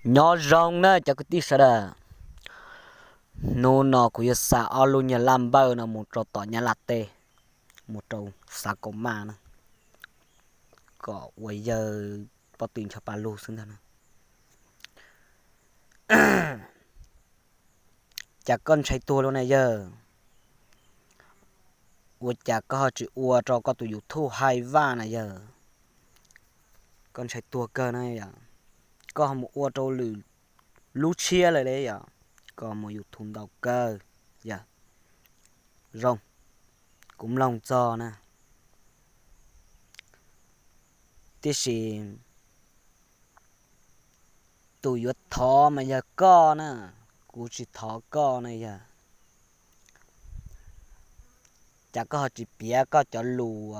Nyob zoo na cov kwv tij sawv daws, hnub no kuv yuav xa ob lub nyuag laj npawj no mus rau tom Nyab Laj teb, mus rau xav kaum maj na, kom ua yawg pob tw ncho pa lug xwb ntag na. Cas koj ntshai tuag li na yawg? Ua cas koj ho tsis ua rau koj tus YouTube Hais Vaj na yawg? Koj ntshai tuag kawg na yog, koj ho mus ua rau lwm lub tshiab lawm li yog, koj mus YouTube ntau kawg yog. Zoo, kuv mloog txog na, tiam sis tus yuav thov mas yog koj na, kuv tsis thov koj na yog. Cas koj ho tsis piav koj cov lus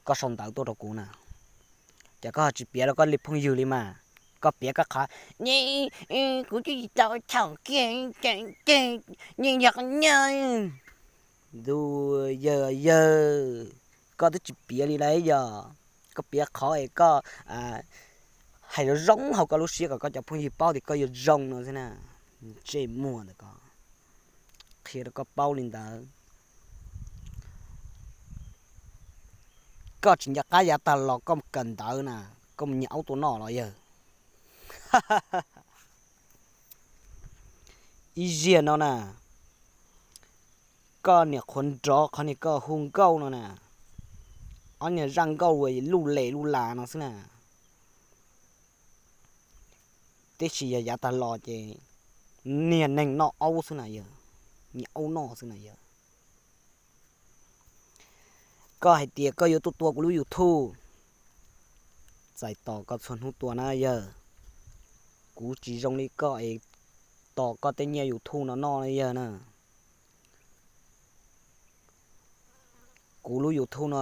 koj sau ntawv tuaj rau kuv na? Cas koj ho tsis piav rau koj li phooj ywg li mas? Koj piav koj qhov, kuv twb tsis tau thaum kiag, yeej yog nyob. Ntuj, yawg, yawg, koj twb tsis piav li lauj yog, koj piav qhov es koj hais zoo zoo hauv koj lub siab kom koj cov phooj ywg paub tias koj yuav zoo no xwb na. Ntsej muag ntawm koj, qhia rau koj paub li ntawd. Koj tsis nco qab yav tag los koj mus kawm ntawv na, koj mus nyiag aub tua noj los yawg. Ib zaug no na, koj niam qhuav nrov qhov niag koj hu nkauj no na, ob niag zaj nkauj uas luj les luj las no xwb na. Tiam sis yog yav tag los ces niag neeg noj aub xwb na yawg, nyiag aub noj xwb na yawg. Koj hais tias koj yuav tuaj tua kuv lub YouTube, txais tos koj txhua hnub tua na yawg. Kuv tsis zoo li koj es tos koj tej nyiaj YouTube no noj na yawg na. Kuv lub YouTube no,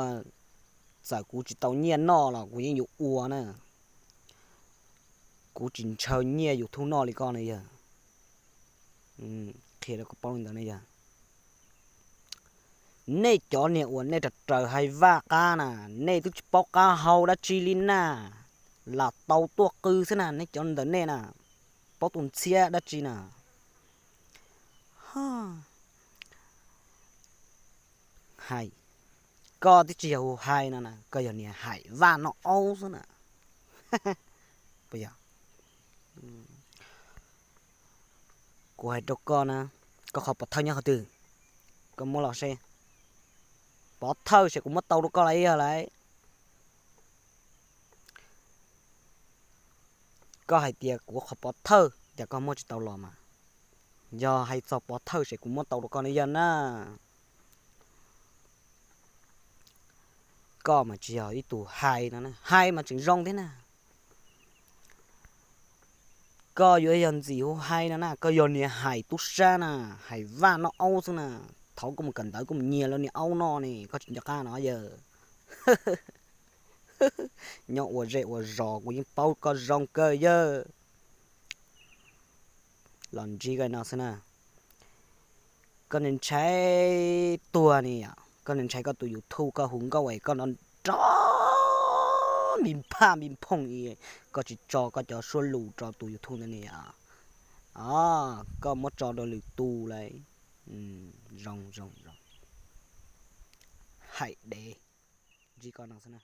txawm kuv tsis tau nyiaj noj los kuv yeej yuav ua na. Kuv tsis ntshaw nyiaj YouTube noj li koj na yawg. Qhia rau koj paub li ntawd na yawg. Nej cov niag uas nej raws raws Hais Vaj qab na, nej twb tsis paub qab hau dab tsi li na, lam tau tuaj qw xwb na, nej cov ntawm nej na, paub tus ntxhiab dab tsi na. Hais, koj twb tsis yog hu Hais no na, koj yog niag Hais Vaj noj aub xwb na. Puas yog? Kuv hais rau koj na, koj qhov pov thawj nyob qhov twg? Koj muab los seb. Pov thawj ces kuv muab tau rau koj los ib yam li. Koj hais tias kuv qhov pov thawj, cas koj muab tsis tau los mas? Yog hais txog pov thawj ces kuv muab tau rau koj ne yawg na. Koj mas tsis yog ib tug Hais no, Hais mas tseem zoo thiab na. Koj yuav yog ntxim hu Hais no na, koj yog niag Hais tub sab na, Hais Vaj noj aub xwb na. Thaum koj mus kawm ntawv koj mus nyiag lawv niag aub noj ne, koj tsis nco qab no yawg. Nyob ua zej ua zos kuv yeej paub koj zoo kawg yawg. Los ntsib koj no xwb na. Koj ntshai tuag ne, koj ntshai koj tus YouTube koj hu nkauj es koj nrov nrov npi phaj npi phooj, koj tsis tso koj cov suab lus rau tus YouTube ntawd ne. Koj muab tso rau lwm tus lawm. Zoo zoo zoo. Hais dev, ntsib koj no xwb na.